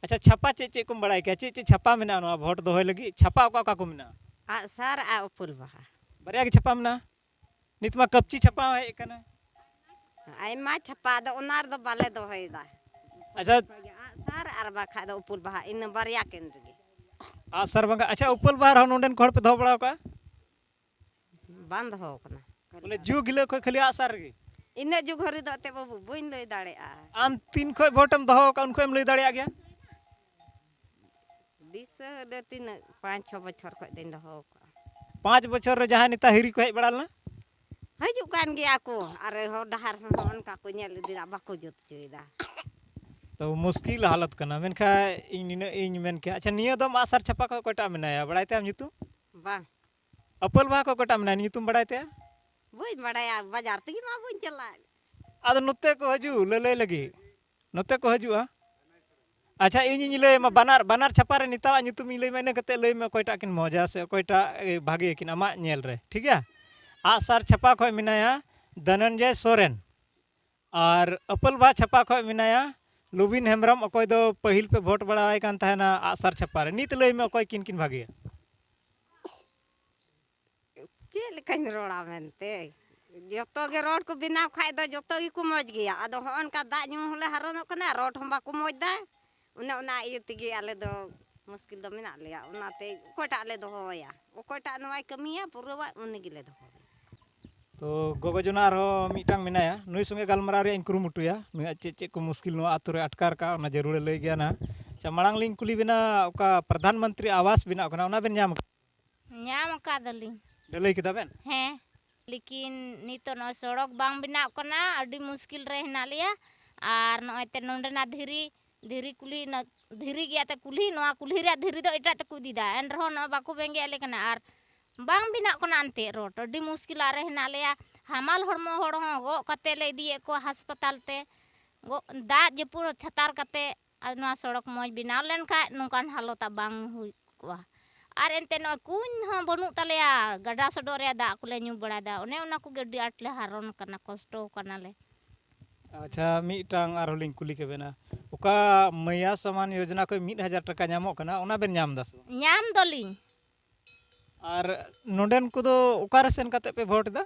ᱟᱪᱪᱷᱟ, ᱪᱷᱟᱯᱟ ᱪᱮᱫ ᱪᱮᱫ ᱠᱚᱢ ᱵᱟᱲᱟᱭ ᱠᱮᱭᱟ? ᱪᱮᱫ ᱪᱮᱫ ᱪᱷᱟᱯᱟ ᱢᱮᱱᱟᱜᱼᱟ ᱱᱚᱣᱟ ᱵᱷᱳᱴ ᱫᱚᱦᱚᱭ ᱞᱟᱹᱜᱤᱫ? ᱪᱷᱟᱯᱟ ᱚᱠᱟ ᱚᱠᱟ ᱠᱚ ᱢᱮᱱᱟᱜᱼᱟ? ᱟᱜᱼᱥᱟᱨ ᱟᱨ ᱩᱯᱟᱹᱞ ᱵᱟᱦᱟ᱾ ᱵᱟᱨᱭᱟ ᱜᱮ ᱪᱷᱟᱯᱟ ᱢᱮᱱᱟᱜᱼᱟ? ᱱᱤᱛ ᱢᱟ ᱠᱟᱹᱯᱪᱤ ᱪᱷᱟᱯᱟ ᱦᱚᱸ ᱦᱮᱡ ᱟᱠᱟᱱᱟ᱾ ᱟᱭᱢᱟ ᱪᱷᱟᱯᱟ, ᱟᱫᱚ ᱚᱱᱟ ᱨᱮᱫᱚ ᱵᱟᱞᱮ ᱫᱚᱦᱚᱭᱮᱫᱟ᱾ ᱟᱪᱪᱷᱟ᱾ ᱟᱜᱼᱥᱟᱨ ᱟᱨ ᱵᱟᱠᱷᱟᱡ ᱫᱚ ᱩᱯᱟᱹᱞ ᱵᱟᱦᱟ, ᱤᱱᱟᱹ ᱵᱟᱨᱭᱟ ᱠᱤᱱ ᱨᱮᱜᱮ᱾ ᱟᱜᱼᱥᱟᱨ ᱵᱟᱝᱟ? ᱟᱪᱪᱷᱟ, ᱩᱯᱟᱹᱞ ᱵᱟᱦᱟ ᱨᱮᱦᱚᱸ ᱱᱚᱰᱮᱱ ᱠᱚ ᱦᱚᱲ ᱯᱮ ᱫᱚᱦᱚ ᱵᱟᱲᱟ ᱟᱠᱟᱫᱼᱟ? ᱵᱟᱝ ᱫᱚᱦᱚ ᱟᱠᱟᱱᱟ᱾ ᱵᱚᱞᱮ ᱡᱩᱜᱽ ᱦᱤᱞᱳᱜ ᱠᱷᱚᱱ ᱠᱷᱟᱹᱞᱤ ᱟᱜᱼᱥᱟᱨ ᱨᱮᱜᱮ? ᱤᱱᱟᱹ ᱡᱩᱜᱽ ᱦᱟᱹᱨᱤ ᱫᱚ ᱮᱱᱛᱮᱫ ᱵᱟᱹᱵᱩ ᱵᱟᱹᱧ ᱞᱟᱹᱭ ᱫᱟᱲᱮᱭᱟᱜᱼᱟ᱾ ᱟᱢ ᱛᱤᱱ ᱠᱷᱚᱱ ᱵᱷᱳᱴ ᱮᱢ ᱫᱚᱦᱚ ᱟᱠᱟᱫ, ᱩᱱ ᱠᱷᱚᱱ ᱮᱢ ᱞᱟᱹᱭ ᱫᱟᱲᱮᱭᱟᱜ ᱜᱮᱭᱟ? ᱫᱤᱥᱟᱹ ᱫᱚ ᱛᱤᱱᱟᱹᱜ, ᱯᱟᱸᱪ ᱪᱷᱚ ᱵᱚᱪᱷᱚᱨ ᱠᱷᱚᱱ ᱫᱚᱧ ᱫᱚᱦᱚ ᱟᱠᱟᱫᱼᱟ᱾ ᱯᱟᱸᱪ ᱵᱚᱪᱷᱚᱨ ᱨᱮ ᱡᱟᱦᱟᱸᱭ ᱱᱮᱛᱟ ᱦᱤᱨᱤ ᱠᱚ ᱦᱮᱡ ᱵᱟᱲᱟ ᱞᱮᱱᱟ? ᱦᱤᱡᱩᱜ ᱠᱟᱱ ᱜᱮᱭᱟ ᱠᱚ, ᱟᱨ ᱦᱚᱨ ᱰᱟᱦᱟᱨ ᱦᱚᱸ ᱚᱱᱠᱟ ᱠᱚ ᱧᱮᱞ ᱤᱫᱤᱭᱮᱫᱟ, ᱵᱟᱠᱚ ᱡᱩᱛ ᱦᱚᱪᱚᱭᱮᱫᱟ᱾ ᱛᱚ ᱢᱩᱥᱠᱤᱞ ᱦᱟᱞᱚᱛ ᱠᱟᱱᱟ, ᱢᱮᱱᱠᱷᱟᱱ ᱤᱧ ᱱᱤᱱᱟᱹᱜ ᱤᱧ ᱢᱮᱱ ᱠᱮᱭᱟ᱾ ᱟᱪᱪᱷᱟ, ᱱᱤᱭᱟᱹ ᱫᱚᱢ ᱟᱜᱼᱥᱟᱨ ᱪᱷᱟᱯᱟ ᱠᱷᱚᱱ ᱚᱠᱚᱭᱴᱟᱜ ᱢᱮᱱᱟᱭᱟ, ᱵᱟᱲᱟᱭ ᱛᱟᱭᱟᱢ ᱧᱩᱛᱩᱢ? ᱵᱟᱝ᱾ ᱟᱯᱟᱹᱞ ᱵᱟᱦᱟ ᱠᱷᱚᱱ ᱚᱠᱚᱭᱴᱟᱜ ᱢᱮᱱᱟᱭᱟ, ᱧᱩᱛᱩᱢ ᱵᱟᱲᱟᱭ ᱛᱟᱭᱟ? ᱵᱟᱹᱧ ᱵᱟᱲᱟᱭᱟ, ᱵᱟᱡᱟᱨ ᱛᱮᱜᱮ ᱢᱟ ᱵᱟᱹᱧ ᱪᱟᱞᱟᱜ᱾ ᱟᱫᱚ ᱱᱚᱛᱮ ᱠᱚ ᱦᱤᱡᱩᱜ ᱞᱟᱹᱞᱟᱹᱭ ᱞᱟᱹᱜᱤᱫ, ᱱᱚᱛᱮ ᱠᱚ ᱦᱤᱡᱩᱜᱼᱟ᱾ ᱟᱪᱪᱷᱟ, ᱤᱧᱤᱧ ᱞᱟᱹᱭ ᱟᱢᱟ, ᱵᱟᱱᱟᱨ, ᱵᱟᱱᱟᱨ ᱪᱷᱟᱯᱟ ᱨᱮ ᱱᱮᱛᱟᱣᱟᱜ ᱧᱩᱛᱩᱢ ᱤᱧ ᱞᱟᱹᱭ ᱟᱢᱟ, ᱤᱱᱟᱹ ᱠᱟᱛᱮ ᱞᱟᱹᱭ ᱢᱮ ᱚᱠᱚᱭᱴᱟᱜ ᱠᱤᱱ ᱢᱚᱡᱟ ᱥᱮ ᱚᱠᱚᱭᱴᱟᱜ, ᱮ, ᱵᱷᱟᱜᱮ ᱟᱹᱠᱤᱱ ᱟᱢᱟᱜ ᱧᱮᱞ ᱨᱮ, ᱴᱷᱤᱠ ᱜᱮᱭᱟ? ᱟᱜᱼᱥᱟᱨ ᱪᱷᱟᱯᱟ ᱠᱷᱚᱱ ᱢᱮᱱᱟᱭᱟ ᱫᱷᱚᱱᱚᱱᱡᱚᱭ ᱥᱚᱨᱮᱱ, ᱟᱨ ᱟᱯᱟᱹᱞ ᱵᱟᱦᱟ ᱪᱷᱟᱯᱟ ᱠᱷᱚᱱ ᱢᱮᱱᱟᱭᱟ ᱞᱩᱵᱤᱱ ᱦᱮᱢᱵᱨᱚᱢ, ᱚᱠᱚᱭ ᱫᱚ ᱯᱟᱹᱦᱤᱞ ᱯᱮ ᱵᱷᱳᱴ ᱵᱟᱲᱟᱣᱟᱭ ᱠᱟᱱ ᱛᱟᱦᱮᱱᱟ ᱟᱜᱼᱥᱟᱨ ᱪᱷᱟᱯᱟ ᱨᱮ᱾ ᱱᱤᱛ ᱞᱟᱹᱭ ᱢᱮ ᱚᱠᱚᱭ ᱠᱤᱱ ᱠᱤᱱ ᱵᱷᱟᱜᱮᱭᱟ? ᱪᱮᱫ ᱞᱮᱠᱟᱧ ᱨᱚᱲᱟ ᱢᱮᱱᱛᱮ? ᱡᱚᱛᱚ ᱜᱮ ᱨᱳᱰ ᱠᱚ ᱵᱮᱱᱟᱣ ᱠᱷᱟᱡ ᱫᱚ ᱡᱚᱛᱚ ᱜᱮᱠᱚ ᱢᱚᱡᱽ ᱜᱮᱭᱟ᱾ ᱟᱫᱚ ᱦᱚᱸᱜᱼᱚ ᱱᱚᱝᱠᱟ ᱫᱟᱜ ᱧᱩ ᱦᱚᱸᱞᱮ ᱦᱟᱨᱚᱱᱚᱜ ᱠᱟᱱᱟ, ᱨᱳᱰ ᱦᱚᱸ ᱵᱟᱠᱚ ᱢᱚᱡᱽ ᱫᱟ᱾ ᱚᱱᱮ ᱚᱱᱟ ᱤᱭᱟᱹ ᱛᱮᱜᱮ ᱟᱞᱮ ᱫᱚ ᱢᱩᱥᱠᱤᱞ ᱫᱚ ᱢᱮᱱᱟᱜ ᱞᱮᱭᱟ᱾ ᱚᱱᱟᱛᱮ ᱚᱠᱚᱭᱴᱟᱜ ᱞᱮ ᱫᱚᱦᱚᱣᱟᱭᱟ, ᱚᱠᱚᱭᱴᱟᱜ ᱱᱚᱣᱟᱭ ᱠᱟᱹᱢᱤᱭᱟ ᱯᱩᱨᱟᱹᱣᱟ, ᱩᱱᱤ ᱜᱮᱞᱮ ᱫᱚᱦᱚᱣᱟᱭᱟ᱾ ᱛᱚ ᱜᱚᱜᱚ ᱡᱚᱱᱟ ᱟᱨᱦᱚᱸ ᱢᱤᱫᱴᱟᱝ ᱢᱮᱱᱟᱭᱟ, ᱱᱩᱭ ᱥᱚᱸᱜᱮ ᱜᱟᱞᱢᱟᱨᱟᱣ ᱨᱮᱭᱟᱜ ᱤᱧ ᱠᱩᱨᱩᱢᱩᱴᱩᱭᱟ᱾ ᱱᱩᱭᱟᱜ ᱪᱮᱫ ᱪᱮᱫ ᱠᱚ ᱢᱩᱥᱠᱤᱞ ᱱᱚᱣᱟ ᱟᱛᱳ ᱨᱮ ᱟᱴᱠᱟᱨ ᱠᱟᱜᱼᱟ, ᱚᱱᱟ ᱡᱟᱹᱨᱩᱲᱮ ᱞᱟᱹᱭ ᱜᱮᱭᱟ ᱱᱟᱦᱟᱜ᱾ ᱟᱪᱪᱷᱟ, ᱢᱟᱲᱟᱝ ᱞᱤᱧ ᱠᱩᱞᱤ ᱵᱮᱱᱟ, ᱚᱠᱟ ᱯᱨᱚᱫᱷᱟᱱ ᱢᱚᱱᱛᱨᱤ ᱟᱵᱟᱥ ᱵᱮᱱᱟᱜ ᱠᱟᱱᱟ, ᱚᱱᱟ ᱵᱮᱱ ᱧᱟᱢ ᱠᱟᱜᱼᱟ? ᱧᱟᱢ ᱟᱠᱟᱫᱟᱞᱤᱧ᱾ ᱰᱷᱟᱹᱞᱟᱹᱭ ᱠᱮᱫᱟ ᱵᱮᱱ? ᱦᱮᱸ, ᱞᱮᱠᱤᱱ ᱱᱤᱛᱚᱜ ᱱᱚᱜᱼᱚᱭ ᱥᱚᱲᱚᱠ ᱵᱟᱝ ᱵᱮᱱᱟᱣ ᱠᱟᱱᱟ, ᱟᱹᱰᱤ ᱢᱩᱥᱠᱤᱞ ᱨᱮ ᱦᱮᱱᱟᱜ ᱞᱮᱭᱟ᱾ ᱟᱨ ᱱᱚᱜᱼᱚᱭ ᱛᱮ ᱱᱚᱸᱰᱮᱱᱟᱜ ᱫᱷᱤᱨᱤ, ᱫᱷᱤᱨᱤ ᱠᱩᱞᱦᱤ, ᱱᱟ-, ᱫᱷᱤᱨᱤ ᱜᱮᱭᱟ ᱛᱮ ᱠᱩᱞᱦᱤ, ᱱᱚᱣᱟ ᱠᱩᱞᱦᱤ ᱨᱮᱭᱟᱜ ᱫᱷᱤᱨᱤ ᱫᱚ ᱮᱴᱟᱜ ᱛᱮᱠᱚ ᱤᱫᱤᱭᱮᱫᱟ, ᱮᱱ ᱨᱮᱦᱚᱸ ᱱᱚᱜᱼᱚᱭ ᱵᱟᱠᱚ ᱵᱮᱸᱜᱮᱫ ᱟᱞᱮ ᱠᱟᱱᱟ᱾ ᱟᱨ ᱵᱟᱝ ᱵᱮᱱᱟᱜ ᱠᱟᱱᱟ ᱮᱱᱛᱮᱫ ᱨᱳᱰ, ᱟᱹᱰᱤ ᱢᱩᱥᱠᱤᱞᱟᱜ ᱨᱮ ᱦᱮᱱᱟᱜ ᱞᱮᱭᱟ᱾ ᱦᱟᱢᱟᱞ ᱦᱚᱲᱢᱚ ᱦᱚᱲ ᱦᱚᱸ ᱜᱚᱜ ᱠᱟᱛᱮ ᱞᱮ ᱤᱫᱤᱭᱮᱫ ᱠᱚᱣᱟ ᱦᱟᱥᱯᱟᱛᱟᱞ ᱛᱮ, ᱜᱚᱜ, ᱫᱟᱜ ᱡᱟᱹᱯᱩᱫ ᱪᱷᱟᱛᱟᱨ ᱠᱟᱛᱮ᱾ ᱟᱨ ᱱᱚᱣᱟ ᱥᱚᱲᱚᱠ ᱢᱚᱡᱽ ᱵᱮᱱᱟᱣ ᱞᱮᱱᱠᱷᱟᱡ ᱱᱚᱝᱠᱟᱱ ᱦᱟᱞᱚᱛ ᱵᱟᱝ ᱦᱩᱭ ᱠᱚᱜᱼᱟ᱾ ᱟᱨ ᱮᱱᱛᱮ ᱱᱚᱜᱼᱚᱭ ᱠᱩᱧ ᱦᱚᱸ ᱵᱟᱹᱱᱩᱜ ᱛᱟᱞᱮᱭᱟ, ᱜᱟᱰᱟ ᱥᱚᱰᱚᱜ ᱨᱮᱭᱟᱜ ᱫᱟᱜ ᱠᱚᱞᱮ ᱧᱩ ᱵᱟᱲᱟᱭᱮᱫᱟ, ᱚᱱᱮ ᱚᱱᱟ ᱠᱚᱜᱮ ᱟᱹᱰᱤ ᱟᱸᱴ ᱞᱮ ᱦᱟᱨᱚᱱ ᱠᱟᱱᱟ, ᱠᱚᱥᱴᱚ ᱠᱟᱱᱟᱞᱮ᱾ ᱟᱪᱪᱷᱟ, ᱢᱤᱫᱴᱟᱝ ᱟᱨᱦᱚᱸ ᱞᱤᱧ ᱠᱩᱞᱤ ᱠᱮᱵᱮᱱᱟ, ᱚᱠᱟ ᱢᱟᱭᱟ ᱥᱟᱢᱟᱱ ᱭᱳᱡᱚᱱᱟ ᱠᱷᱚᱱ ᱢᱤᱫ ᱦᱟᱡᱟᱨ ᱴᱟᱠᱟ ᱧᱟᱢᱚᱜ ᱠᱟᱱᱟ, ᱚᱱᱟ ᱵᱮᱱ ᱧᱟᱢ ᱮᱫᱟ ᱥᱮ ᱵᱟᱝ? ᱧᱟᱢ ᱫᱚᱞᱤᱧ᱾ ᱟᱨ ᱱᱚᱰᱮᱱ ᱠᱚᱫᱚ ᱚᱠᱟᱨᱮ ᱥᱮᱱ ᱠᱟᱛᱮ ᱯᱮ ᱵᱷᱳᱴ ᱮᱫᱟ?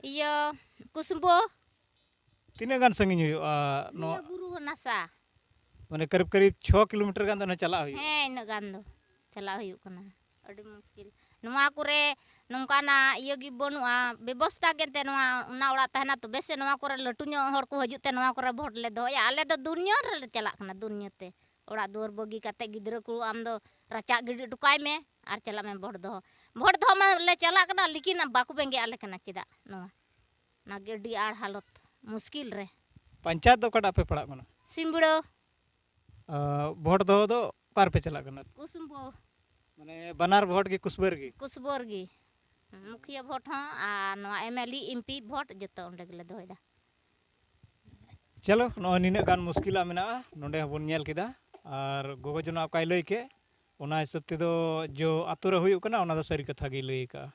ᱤᱭᱟᱹ, ᱠᱩᱥᱩᱢᱵᱚ᱾ ᱛᱤᱱᱟᱹᱜ ᱜᱟᱱ ᱥᱟᱺᱜᱤᱧ ᱦᱩᱭᱩᱜᱼᱟ ᱱᱚᱣᱟ? ᱱᱤᱭᱟᱹ ᱵᱩᱨᱩ ᱱᱟᱥᱟ᱾ ᱢᱟᱱᱮ ᱠᱟᱨᱤᱵ ᱠᱟᱨᱤᱵ ᱪᱷᱚ ᱠᱤᱞᱳᱢᱤᱴᱟᱨ ᱜᱟᱱ ᱫᱚ ᱚᱱᱟ ᱪᱟᱞᱟᱜ ᱦᱩᱭᱩᱜᱼᱟ? ᱦᱮᱸ, ᱤᱱᱟᱹᱜ ᱜᱟᱱ ᱫᱚ ᱪᱟᱞᱟᱜ ᱦᱩᱭᱩᱜ ᱠᱟᱱᱟ᱾ ᱟᱹᱰᱤ ᱢᱩᱥᱠᱤᱞ᱾ ᱱᱚᱣᱟ ᱠᱚᱨᱮ ᱱᱚᱝᱠᱟᱱᱟᱜ ᱤᱭᱟᱹ ᱜᱮ ᱵᱟᱹᱱᱩᱜᱼᱟ, ᱵᱮᱵᱚᱥᱛᱟ ᱜᱮ ᱮᱱᱛᱮ ᱱᱚᱣᱟ, ᱚᱱᱟ ᱚᱲᱟᱜ ᱛᱟᱦᱮᱱᱟ, ᱛᱚᱵᱮ ᱥᱮ ᱱᱚᱣᱟ ᱠᱚᱨᱮ ᱞᱟᱹᱴᱩ ᱧᱚᱜ ᱦᱚᱲ ᱠᱚ ᱦᱤᱡᱩᱜ ᱛᱮ ᱱᱚᱣᱟ ᱠᱚᱨᱮ ᱵᱷᱳᱴ ᱞᱮ ᱫᱚᱦᱚᱭᱟ᱾ ᱟᱞᱮ ᱫᱚ ᱫᱩᱱᱭᱟᱹ ᱨᱮᱞᱮ ᱪᱟᱞᱟᱜ ᱠᱟᱱᱟ, ᱫᱩᱱᱭᱟᱹ ᱛᱮ᱾ ᱚᱲᱟᱜ ᱫᱩᱣᱟᱹᱨ ᱵᱟᱹᱜᱤ ᱠᱟᱛᱮ ᱜᱤᱫᱽᱨᱟᱹ ᱠᱚ ᱟᱢ ᱫᱚ ᱨᱟᱪᱟᱜ ᱜᱤᱰᱤ ᱦᱚᱴᱚ ᱠᱟᱭ ᱢᱮ ᱟᱨ ᱪᱟᱞᱟᱜ ᱢᱮ ᱵᱷᱳᱴ ᱫᱚᱦᱚ᱾ ᱵᱷᱳᱴ ᱫᱚᱦᱚ ᱢᱟ ᱞᱮ ᱪᱟᱞᱟᱜ ᱠᱟᱱᱟ, ᱞᱮᱠᱤᱱ ᱵᱟᱠᱚ ᱵᱮᱸᱜᱮᱫ ᱟᱞᱮ ᱠᱟᱱᱟ᱾ ᱪᱮᱫᱟᱜ ᱱᱚᱣᱟ? ᱚᱱᱟ ᱜᱮ ᱟᱹᱰᱤ ᱟᱸᱴ ᱦᱟᱞᱚᱛ, ᱢᱩᱥᱠᱤᱞ ᱨᱮ᱾ ᱯᱚᱧᱪᱟᱭᱮᱛ ᱫᱚ ᱚᱠᱟᱴᱟᱜ ᱯᱮ ᱯᱟᱲᱟᱜ ᱠᱟᱱᱟ? ᱥᱤᱢᱵᱲᱟᱹ᱾ ᱟᱨ ᱵᱷᱳᱴ ᱫᱚᱦᱚ ᱫᱚ ᱚᱠᱟ ᱨᱮᱯᱮ ᱪᱟᱞᱟᱜ ᱠᱟᱱᱟ? ᱠᱩᱥᱩᱢᱵᱚ᱾ ᱢᱟᱱᱮ ᱵᱟᱱᱟᱨ ᱵᱷᱳᱴ ᱜᱮ ᱠᱩᱥᱵᱟᱹ ᱨᱮᱜᱮ? ᱠᱩᱥᱵᱟᱹ ᱨᱮᱜᱮ᱾ ᱢᱩᱠᱷᱤᱭᱟᱹ ᱵᱷᱳᱴ ᱦᱚᱸ ᱟᱨ ᱱᱚᱣᱟ M L A, M P ᱵᱷᱳᱴ ᱡᱚᱛᱚ ᱚᱸᱰᱮ ᱜᱮᱞᱮ ᱫᱚᱦᱚᱭᱮᱫᱟ᱾ ᱪᱚᱞᱚ, ᱱᱚᱜᱼᱚᱭ ᱱᱤᱱᱟᱹᱜ ᱜᱟᱱ ᱢᱩᱥᱠᱤᱞᱟᱜ ᱢᱮᱱᱟᱜᱼᱟ, ᱱᱚᱰᱮ ᱦᱚᱸᱵᱚᱱ ᱧᱮᱞ ᱠᱮᱫᱟ᱾ ᱟᱨ ᱜᱚᱜᱚ ᱡᱚᱱᱟ ᱚᱠᱟᱭ ᱞᱟᱹᱭ ᱠᱮᱫ, ᱚᱱᱟ ᱦᱤᱥᱟᱹᱵ ᱛᱮᱫᱚ ᱡᱚ ᱟᱛᱳ ᱨᱮ ᱦᱩᱭᱩᱜ ᱠᱟᱱᱟ, ᱚᱱᱟ ᱫᱚ ᱥᱟᱹᱨᱤ ᱠᱟᱛᱷᱟ ᱜᱮᱭ ᱞᱟᱹᱭ ᱟᱠᱟᱫᱼᱟ᱾